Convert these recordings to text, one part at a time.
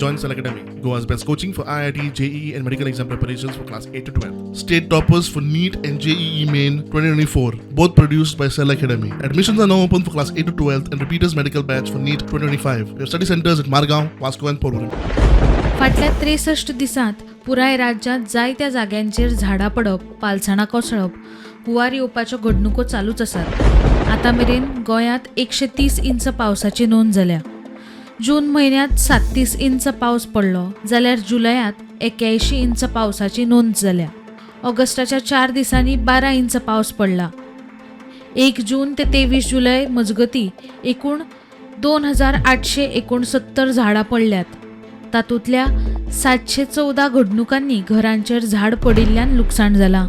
Join Cell Academy, Goa's best coaching for IIT, JEE, and medical exam preparations for class 8 to 12. State toppers for NEET and JEE Main 2024, both produced by Cell Academy. Admissions are now open for class 8 to 12 and repeaters medical batch for NEET 2025. We have study centers at Margao, Vasco, and Porvorim. फाटल्या 63 दिसांत पुराय राज्यांत जायत्या जाग्यांचेर झाडां पडप, पालसणां कोसळप, हुंवार येवपाच्यो घडणुको चालूच आसात. आतां मेरेन गोंयांत 130 इंच पावसाची नोंद जाल्या. जून म्हयन्यांत 37 इंच पावस पडलो जाल्यार जुलयांत 81 इंच पावसाची नोंद जाल्या. ऑगस्टाच्या 4 दिसांनी 12 इंच पावस पडला. 1 जून ते 23 जुलय मजगतीं एकूण 2869 झाडां पडल्यात. तातूंतल्या 714 घडणुकांनी घरांचेर झाड पडिल्ल्यान लुकसाण जालां.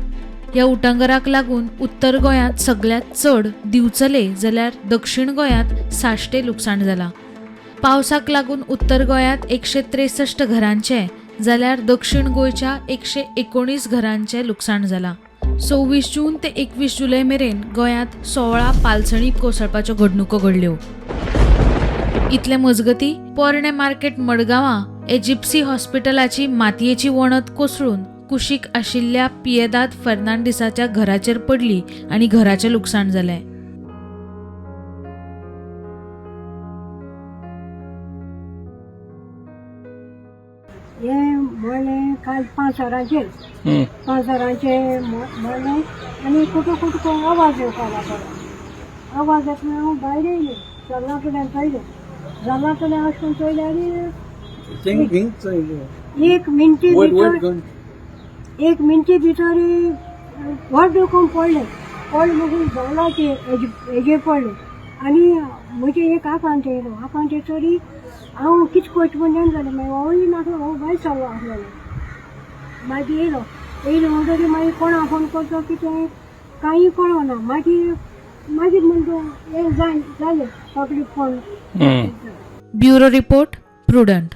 ह्या उटंगराक लागून उत्तर गोंयांत सगळ्यांत चड दिवचले जाल्यार दक्षिण गोंयांत साश्टे लुकसाण जालां. पावसाक लागून उत्तर गोंयांत 163 घरांचें जाल्यार दक्षिण गोंयच्या 119 घरांचें लुकसाण जालां. 26 जून ते 21 जुलय मेरेन गोंयांत 16 पालसणी कोसळपाच्यो घडणुको घडल्यो. इतले मजगती पोरणे मार्केट मडगांवां एजिप्सी हॉस्पिटलाची मातयेची वणत कोसळून कुशीक आशिल्ल्या पियेदाद फर्नांडीसाच्या घराचेर पडली आनी घराचें लुकसाण जालें. हें म्हणलें काल 5 वरांचेर 5 वरांचेर म्हणलें आनी कुटू कुटू आवाज येवपाक लागलो. आवाज येतना हांव भायर येयलें, जल्ला कडेन चोयलें, जल्ला कडेन अशें करून चोयलें आनी एक मिनटी भितर एक मिनटी भितर व्हड रकम पडलें. पडलें म्हणून जल्लाचेर हेजेर पडलें आनी म्हजें एक आकांत येयलो. आकांत येतरी हांव कितें करचें म्हूण जाणा जालें. मागीर होय नासलो, हो भायर सरलो आसलेलो. मागीर येयलो येयलो म्हणटकीर मागीर कोणा फोन करचो कितें कांय कळना. मागीर मागीर म्हणटा हें जालें सगळें phone. Bureau report, Prudent.